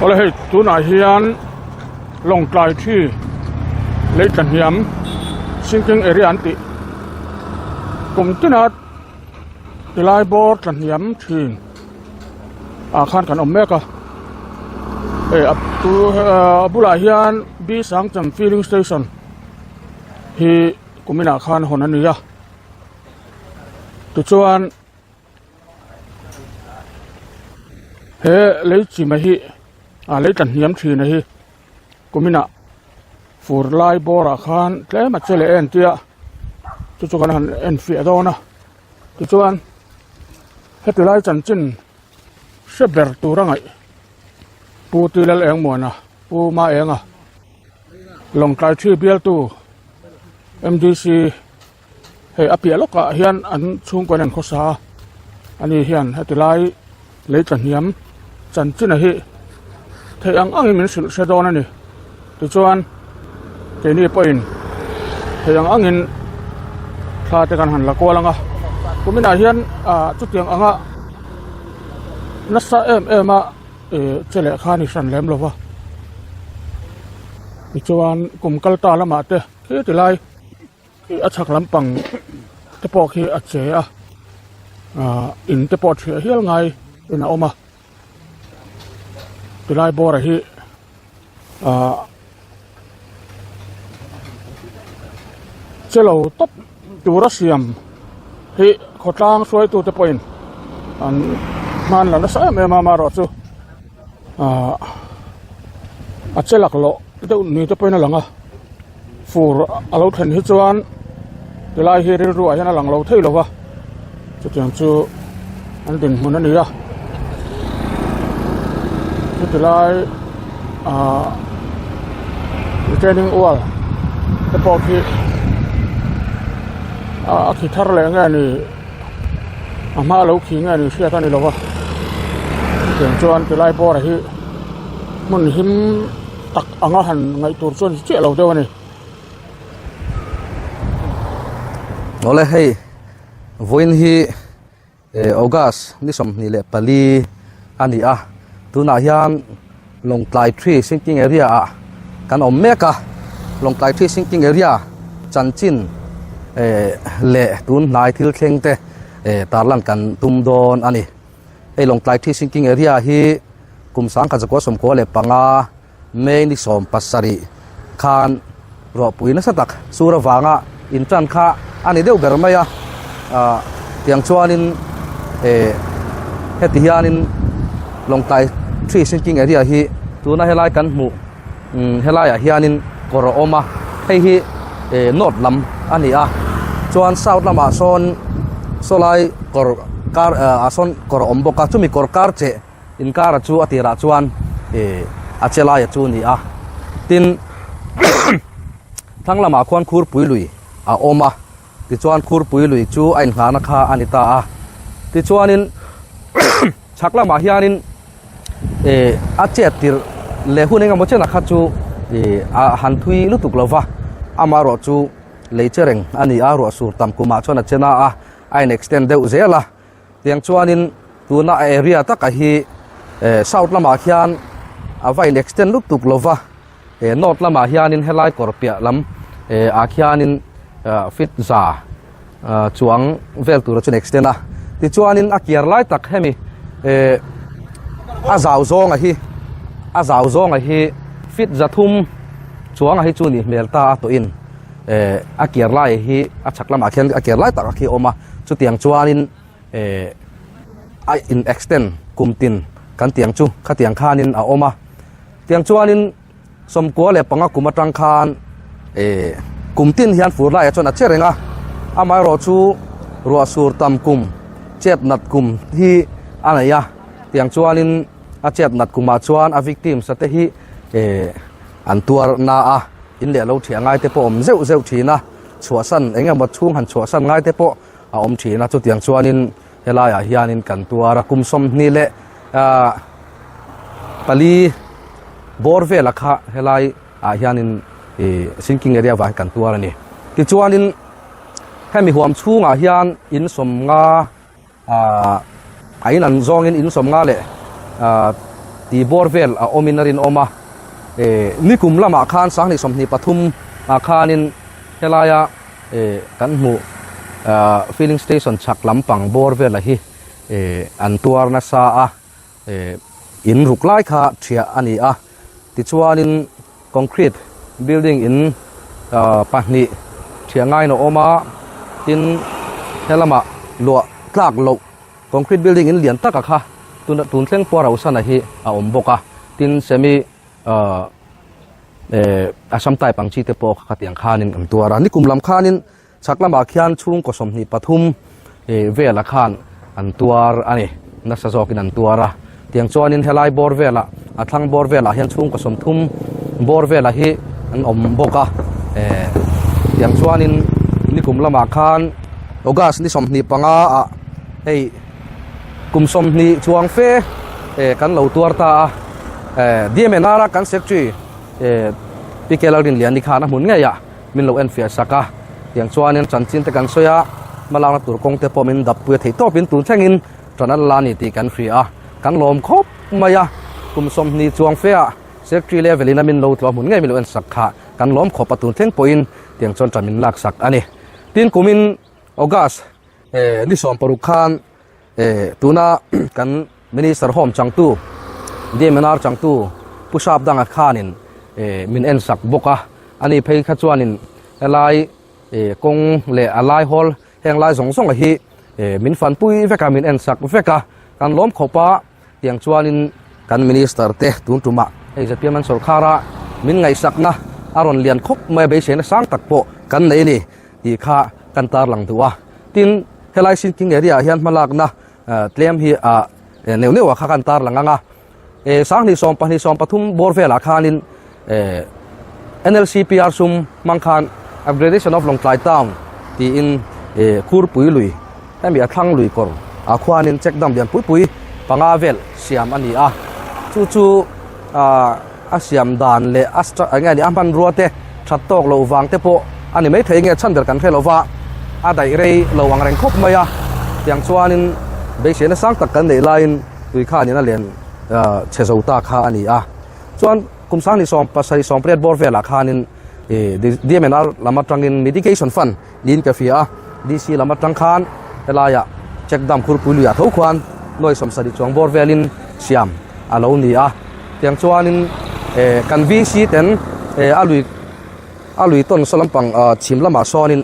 Awle hei tunah hian Lawngtlai thi lei tla hniam sinking area an tih kum tina tilai bawr tla hniam thin ah khan kan awm mek a hei a tu a bulah hian B Sangcham filling station hi kuminah khan hawn a ni a tichuan. He lei chima hi ah lei tla hniam thin a hi kuminah fur lai bawrah khan tlem a che leh en tia chu chu kan han en fiah dawn a tichuan heti lai chanchin hre ber tur a ngaih Pu Tilal Engmuana Pu Maenga Lawngtlai thi bialtu M_D_C. Hei a piah lawkah hian an chhungkaw in an khawsa a ani hian heti lai lei tla hniam chanchin a hi theih ang angin min hrilh hre dawn a ni tichuan keini pawhin theih ang angin thla te kan han la kual ang a kuminah hian ah chutiang anga nasa em em a eh che leh kha a ni hran lem lo va tichuan kum kal ta lamah te khi ti lai. A chhak lampang te pawh khi a che a ahh in te pawh thiah hial ngai in a awm a tilai bawr ah hi ahh che lo tawp tura siam hi khawtlang hruaitu te pawhin an hman la nasa em em a amaherawhchu ahh a che laklawh deuh ni te pawhin a lang a. Fur a lo thlen hi chuan tilai hi rilru ah hian a lang lo thei lo va chutiang chu an dinhmun a ni a chuti lai ahh retaining wall te pawh khi a khi thar leh nge ni a hma lo khi nge ni hriat a ni lo va chutiang chuan tilai bawr hi hmun him. Tak anga han ngaih tur chuan chiah lo deuh a ni. Awle hei vawiin hi August ni 24 a ni a tunah hian Lawngtlai tree sinking area ah kan awm mek a Lawngtlai tree sinking area chanchin leh tun hnai thil thleng te tarlan kan tum dawn a ni. Hei Lawngtlai Tree Sinking Area hi kum 1995 May ni 17 khan ruahpui nasa tak sur avanga intan kha a ni deuh ber mai a, ah tiang chuanin eh heti hianin Lawngtlai Tree Sinking Area hi tuna helai kan hmuh umm helaiah hianin kawr a awm a, hei hi eh north lam a ni a chuan south lamah sawn sawlai kawr kar ah sawn kawr a awm bawk a chumi kawr kar cheh inkar chu a tirah chuan eh a che laia chu a ni a tin thlang lamah khuan khurpui lui a awm a tichuan khurpui lui chu a inngahna kha a ni ta a tichuanin chhak lamah hianin. eh a chet tirh leh hun engemaw chenah kha chu ih a han thui lutuk lo va amaherawh chu lei che reng a ni a ruah sur tam kumah chuan a che na a a in extend deuh zel a tiang chuanin tuna a area taka hi eh south lamah khian a va in extend lutuk lo va eh north lamah hianin helai kawr piah lam eh ah khianin ah feet za ah chuang vel tura chuan extend a tichuanin a kiar lai tak hemi eh a zau zawnga hi a zau zawnga hi feet za thum chuanga hi chu nih hmel ta a tawhin eh a kiar lai hi a chhak lamah khian a kiar lai tak khi a awm a chutiang chuanin eh a in extend kum tin kan tiang chu khatiang khanin a awm a. Tiang chuanin 95 kum atang khan eh kum tin hian fur laiah chuan a che reng a, amaherawh chu ruah sur tam kum chet nat kum hi a nei a, tiang chuanin a chet nat kumah chuan a victims te hi eh an tuar na a, in leh lo thiah ngai te pawh awm zeuh zeuh thin a, chhuahsan eng emaw chhung han chhuahsan ngai te pawh a awm thin a, chutiang chuanin helaiah hianin kan tuar a, kum 20 leh ah pali bawr vela kha helai ah hianin ih sinking area vang kan tuar a ni tichuanin hemi huam chhungah hian in sawmnga ah a in an zawngin in sawmnga leh ah. Tih bawr vel a awmin a rinawm a, eh nikum lamah khan sanghnih 23 ah khanin helaia eh kan hmuh ah filling station chhak lampang bawr vela hi eh an tuar nasa a eh in ruk lai kha thiah a ni a tichuanin concrete building in ah pahnih thiah ngaiin a awm a tin helamah luah tlak loh. Concrete building in lian taka kha tuna tun thleng pawh Rosana hi a awm bawk a, tin semi ahh eh Assam type ang chi te pawh kha khatiang khanin an tuar a, nikum lam khanin chhak lamah khian chhungkaw 23 eh velah khan an tuar a ni, nasa zawkin an tuar a, tiang chuanin helai bawr velah a thlang bawr velah hian chhungkaw 30 bawr velah hi an awm bawk a, eh tiang chuanin nikum lamah khan August ni 25 ah. Hei kum 20 chuang fe eh kan lo tuar ta a eh DMNR a kan secretary eh Pi K Lalrinliani khan a hmun ngei a min lo en fiah sak a tiang chuanin chanchin te kan sawi a hmalakna tur kawng te pawh min dap pui a theih tawpin tun thlengin tan an la a ni tih kan hria a kan lawm khawp mai a kum 20 chuang fe ah secretary level in a min lo tlawh hmun ngei min lo en sak kha kan lawm khawp a tun thleng pawhin tiang chuan tan min lak sak a ni tin kumin August Eh ni 16 khan eh tuna kan minister home changtu DMNR changtu Pu Sap Danga khanin eh min en sak bawk a ani phei kha chuanin helai eh kawng leh a lai hawl heng lai zawng zawng a hi eh min fan pui vek a min en sak vek a kan lawm khawp a tiang chuanin kan minister te tun tumah hei zpm an sawrkhar a min ngaihsakna a rawn lian khawp mai a beiseina sang tak pawh kan nei a ni. Tih kha kan tarlang duh a. Tin, helai sinking area ah hian hmalakna tlem hi ah neuh neuh ah kha kan tarlang ang a. 20 12 13 bawr velah khanin NLCPR sum hmang khan Upgradation of Lawngtlai Town tiin Khurpui lui hemi a thlang lui kawr ah khuanin check dam lian pui pui panga vel siam a ni a. Chu chu a siam dan leh a eng nge ni a hmanrua te that tawk loh vang te pawh a ni maithei nge chhan ber kan hre lo va a daih rei lo ang reng khawp mai a tiang chuanin beiseina sang tak kan neih laiin tui khanin a len chhe zo ta kha a ni a chuan kum 20 7 18 bawr velah khanin ih DMNR lam atangin mitigation fund niin ka hria a DC lam atang khan helaiah check dam khurpui luiah tho khuan nuai 70 chuang bawr velin siam a lo ni a tiang chuanin eh kan VC ten eh a lui a lui tawn saw lampang ah chhim lamah sawnin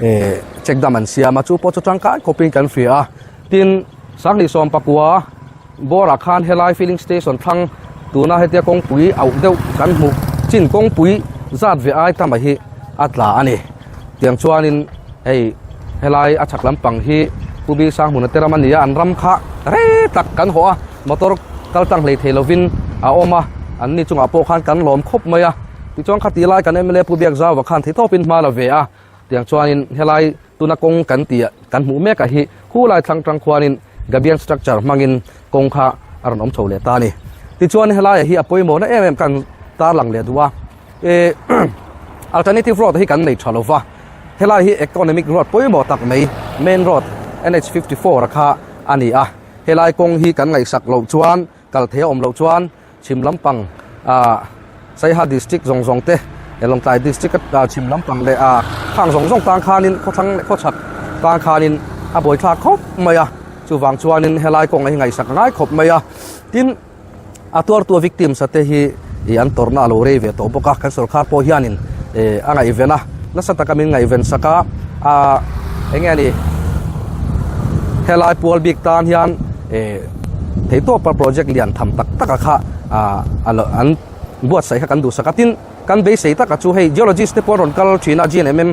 eh check dam an siam a chu pawh chu tangkai khawpin kan hria a tin 20 19 bawrah khan helai filling station thlang tuna hetia kawngpui auh deuh kan hmuh chin kawngpui zat ve ai tama hi a tla a ni tiang chuanin hei helai a chhak lampang hi Pu Bi Sanghmuna te ram a ni a an ram kha rei tak kan hawh a motor kal tlang hlei thei lovin a awm a an ni chungah pawh khan kan lawm khawp mai a tichuan khati lai kan mla Pu Biakzauva khan theihtawpin hma la ve a tiang chuanin helai Tuna kawng kan tih kan hmuh mek ah hi khulai thlang tang khuanin Gabian structure hmangin kawng kha a rawn awm chho leh ta a ni. Tichuan helaiah hi a pawimawhna em em kan tarlang leh duh a, eh alternative road hi kan nei tha lo va, helai hi economic road pawimawh tak mai main road NH 54 a kha a ni a, helai kawng hi kan ngaihsak loh chuan kal thei a awm loh chuan Chhim lampang ah Saiha district zawng zawng te Lawngtlai district a chhim lampang leh ah khang zawng zawng tang khanin khawthlang leh khawchhak tang khanin a buaithlak khawp mai a chuvang chuanin helai kawng hi ngaihsak a ngai khawp mai a tin a tuartu a victims a te hi ih an tawrhna a lo rei ve tawh bawk a kan sorkar pawh hianin eh a ngaihven a nasa taka min ngaihven sak a ah eng nge ni helai pual bik tan hian eh Theitawpa project lian tham tak taka kha ah an buatsaih kha kan duhsak a tin kan beisei taka chu hei geologist te pawh a rawn kal thin a GNMM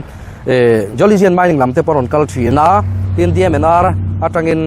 eh geology and mining lam te pawh a rawn kal thin a tin DMNR atangin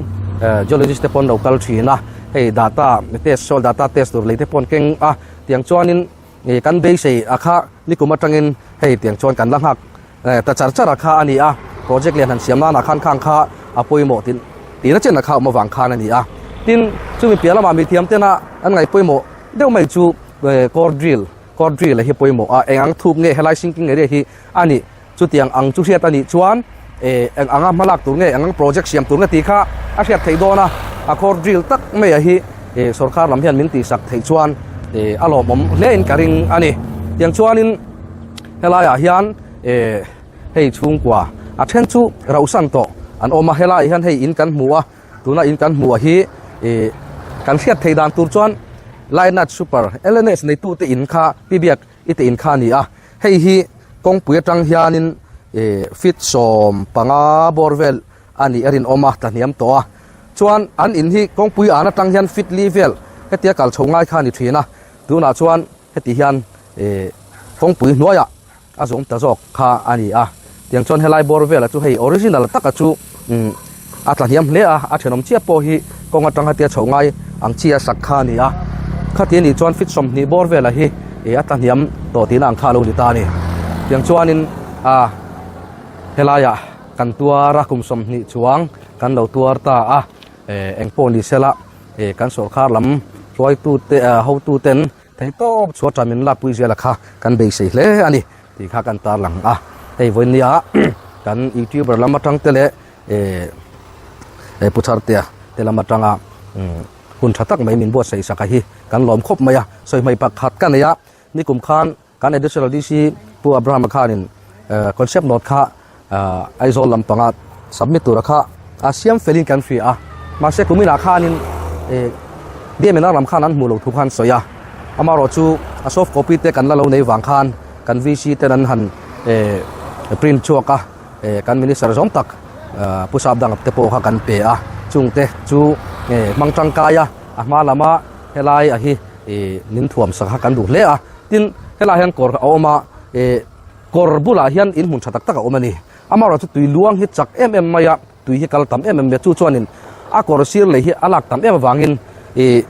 eh geologist te pawh an lo kal thin a hei data test soil data test tur lei te pawh an keng a tiang chuanin ih kan beisei a kha nikum atangin hei tiang chuan kan la nghak Eh ta char char a kha a ni a, project lian han siam nanah khan khang kha a pawimawh tin tihna chen a kha awm avang khan a ni a. Tin, chumi piah lamah mi thiam tena an ngaih pawimawh deuh mai chu eh core drill, core drill a hi pawimawh a, eng ang thuk nge helai sinking area hi a nih, chutiang ang chu hriat a nih chuan eh eng anga hmalak tur nge, eng ang project siam tur nge tih kha a hriat theih dawn a, a core drill tak mai a hi. eh sorkar lam hian min tihsak theih chuan eh a lawmawm hle in ka ring a ni. Tiang chuanin helaiah hian eh hei chhungkua a then chu rauhsan tawh an awm a, helaiah hian hei in kan hmu a, tuna in kan hmuh hi eh kan hriat theih dan tur chuan Lainat Super LNS neitute in kha pi biak i te in kha a ni a, hei hi kawngpui atang hianin eh feet 15 bawr vel a nih a rinawm a, tlahniam tawh a. Chuan an in hi kawngpui an atang hian feet li vel hetia kal chho ngai kha a ni thin a, tunah chuan heti hian eh kawngpui hnuaiah a zawm ta zawk kha a ni a. Tiang chuan helai bawr velah chu hei original taka chu umm a tlahniam hle a, a thenawm chiah pawh hi kawng atang hetia chho ngai ang chi a sak kha a ni a. Khati a nih chuan feet 20 bawr velah hi eh a tlahniam tawh tihna ang kha a lo ni ta a ni. Tiang chuanin ah helaiah. Kan tuar a, kum 20 chuang kan lo tuar ta a, eng pawh ni sela kan sawrkar lam hruaitute hotuten theihtawp chhuah tan min lakpui zela kha kan beisei hle a ni tih kha kan tarlang a. Hei vawinia kan youtuber lam atang te leh Pu Chartea te lam atanga hun tha tak mai min buatsaih sak a hi kan lawm khawp mai a, sawi hmai pakhat ka nei a, nikum khan Kan Additional DC Pu Abraham-a khanin concept note kha Aizawl lampanga submit tura kha a siam felin kan hria a, mahse kuminah khanin DMNR lam khan an hmuh loh thu khan sawi a, amaherawh chu a soft copy te kan la lo nei vang khan kan VC ten an han print chhuak a, kan Minister zawng tak Pu Sapdanga te pawh kha kan pe a, chungte chu hmang tangkai a, a hma lama helai a hi min thuam sak kha kan duh hle a. Tin, helaiah hian kawr a awm a, eh kawr bulah hian in hmun tha tak tak a awm a ni. Amaherawh chu tui luang hi chak em em mai a, tui hi kal tam em em mai a, chu chuanin a kawr sir lei hi a lak tam em avangin ih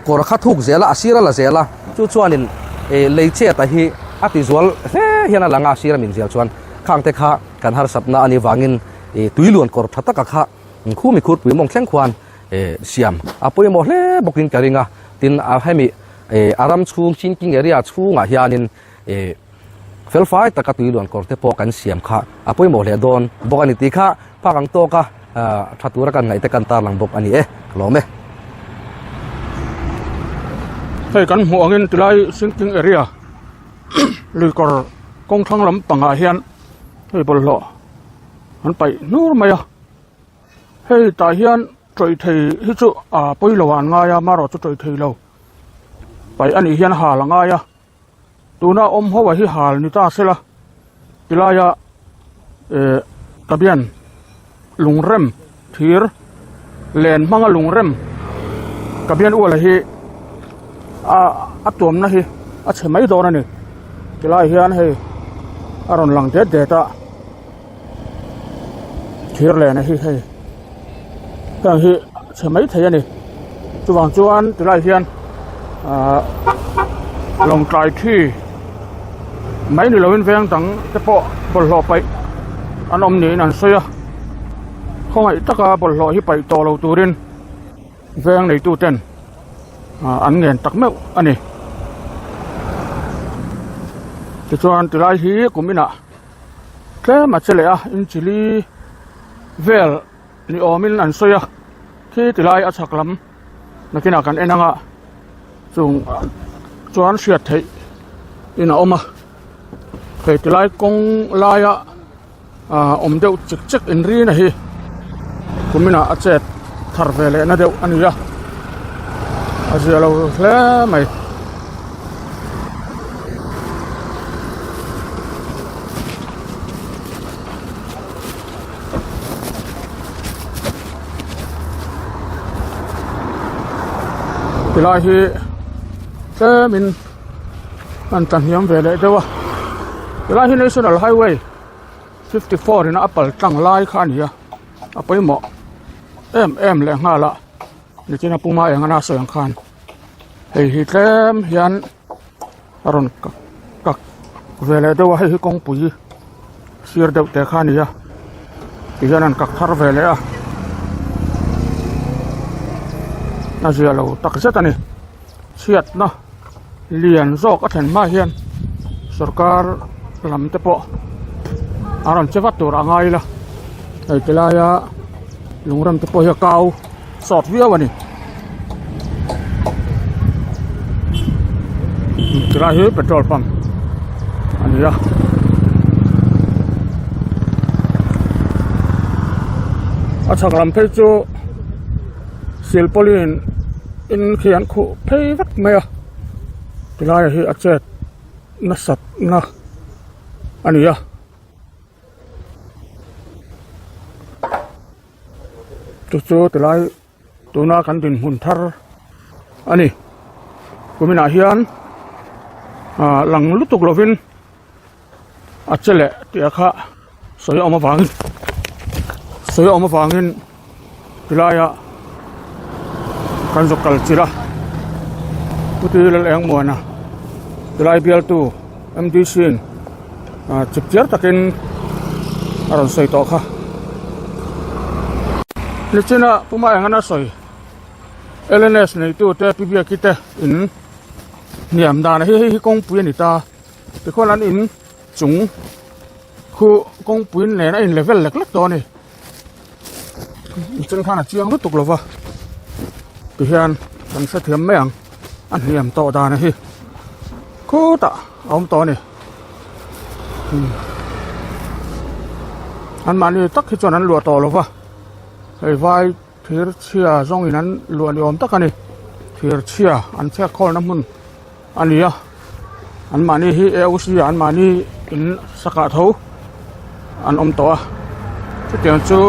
kawr kha thuk zel a, a sir a la zel a, chu chuanin eh lei chet a hi a ti zual hle hian a lang a, a sir a min zel chuan khang te kha kan harsatna a nih vangin ih tui luan kawr tha taka kha khumi khurpui mawng thleng khuan eh siam a pawimawh hle bawkin ka ring a, tin a hemi. Eh a ram chhung sinking area chhungah hianin eh felfai taka tui luan kawr te pawh kan siam kha a pawimawh hle dawn bawk a ni tih kha phak ang tawka ah tha tura kan ngaih te kan tarlang bawk a ni e ka lawm e. Hei kan hmuh angin tilai sinking area lui kawr kawng thlang lam pangah hian hei bawlhhlawh an paih hnur mai a hei tah hian tawih thei hi chu a pawi lo ah an ngai a marawh chu tawih thei lo. Paih anih hian hal a ngai a, tuna awm ho a hi hal ni ta sela tilaia eh kabian lungrem thir len hmanga lungrem kabian uala hi a a tuamna hi a chhe mai dawn a ni tilai hian hei a rawn lang det det a thir len a hi hei. Heng hi chhe mai thei a ni chuvang chuan tilai hian ahh lawngtlai thi mai ni lovin veng dang te pawh bawlhhlawh paih an awm niin an sawi a khawngaih taka bawlhhlawh hi paih tawh lo turin veng neitu ten ah an ngen tak meuh a ni tichuan tilai hi kum inah tlem a che leh a inchili vel ni awmin an sawi a khi tilai a chhak lam nakinah kan en anga chung chuan hriat theih in a awm a hei tilai kawng laia ah awm deuh chek chek inrina hi kuminah a chet thar ve leh na deuh a ni a a zia lo hle mai. Tilai hi tlemin an tlahniam ve leh deuh a tilai hi national highway 54 in a pal tlang lai kha a ni a a pawimawh em em leh nghal a nichina puma eng a sawi ang khan hei hi tlem hian a rawn kak kak ve leh deuh a hei hi kawngpui sir deuh te kha a ni a tihian an kak thar ve leh a a zia lo tak zet a ni chhiatna lian zawk a thlen hma hian sorkar lam te pawh a rawn che vat tur a ngai la hei ti laia lungrem te pawh hi a kau sawt viau a ni. Chulai hi petrol pump a ni a. A chhak lam phei chu silpauline in khi an khuh phei vek mai a tilai ah hi a chet nasat na a ni a. Chu chu tilai tuna kan dinhmun thar a ni kuminah hian ah lang lutuk lovin a che leh tih a kha sawi a awm avangin sawi a awm avangin tilaia kan zawk kal chilh a puti lal eng muana tilai bialtu M_D_C in ah chip chiar takin a rawn sawi tawh kha nichina puma eng an a sawi L_N_S neitu te pi biaki te in hniam dan hi hei hi kawngpui a ni ta tikhuan an in chung khu kawngpui nen a in level lek lek tawh a ni. Mihring khan a chiang lutuk lo va tihian kan hrethiam mai ang a hniam tawh dan hi khutah a awm tawh a ni an mahni tak hi chuan an luah tawh lo va hei vai thir chhia zawng in an luah ni awm tak a ni thir chhia an chhiat khawlna hmun a ni a an mahni hi AOC ah an mahni in sakah tho an awm tawh a chutiang chu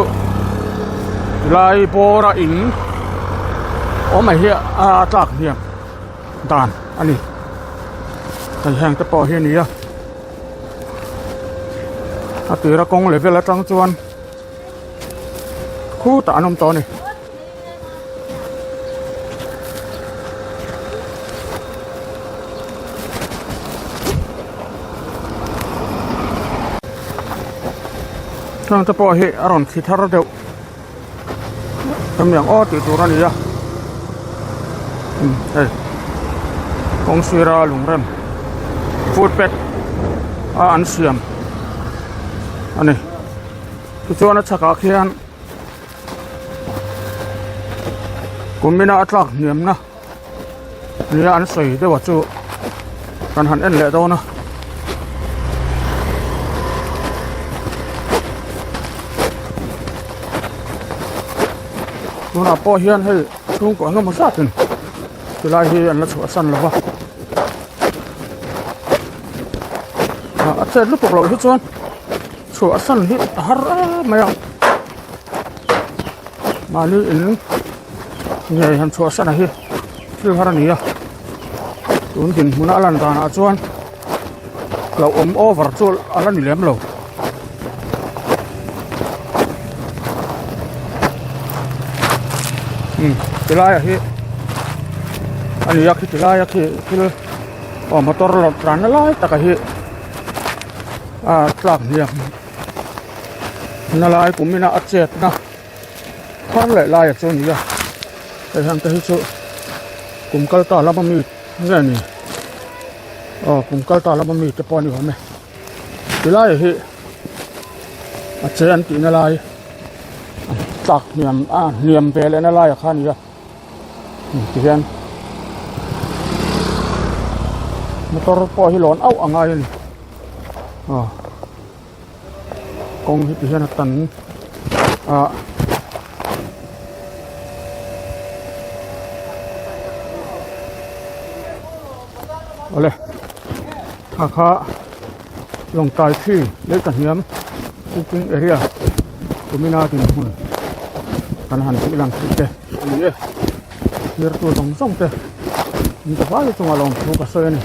tilai bawr a in awm mai hi a tlak hniam dan a ni hei heng te pawh hi a ni a a tira kawng level atang chuan khutah an awm tawh a ni. Heng te pawh hi a rawn thli thar deuh em ang aw tih tur a ni a umm hei kawng sira lungrem footpath a an siam a ni tichuan a chhakah khian. Kumina a tlak hniamna nia an sawi deuh a chu kan han en leh dawn a. Tunah pawh hian hei chhungkaw eng emaw zatin tilai hi an la chhuahsan lo va a chet lutuk loh hi chuan. Chhuahsan hi a har em mai a mahni in ngei han chhuahsan a hi thil har a ni a tun dinhmun a lan danah chuan hlauhawm over chu a la ni lem lo. Umm tilai ah hi a ni a khi tilai a khi thil aw motor tlan na lai tak a hi. A tlak hniam na lai kum ina a chet na thar leh lai a chu a ni a hei heng te hi chu kum kal ta lama mi nge ni aw kum kal ta lama mi te pawh a ni awm e tilai hi a che an tih na lai tlak hniam a hniam ve leh na lai a kha a ni a. Tihian motor pawh hi lawn auh a ngai a ni aw kawng hi tihian a tan a awle kha kha lawngtlai thi lei ka hniam cooking area tumina dinhmun kan han tih lang theih te a ni e thirtu zawng zawng te in ta vai chunga lawmthu ka sawi a ni.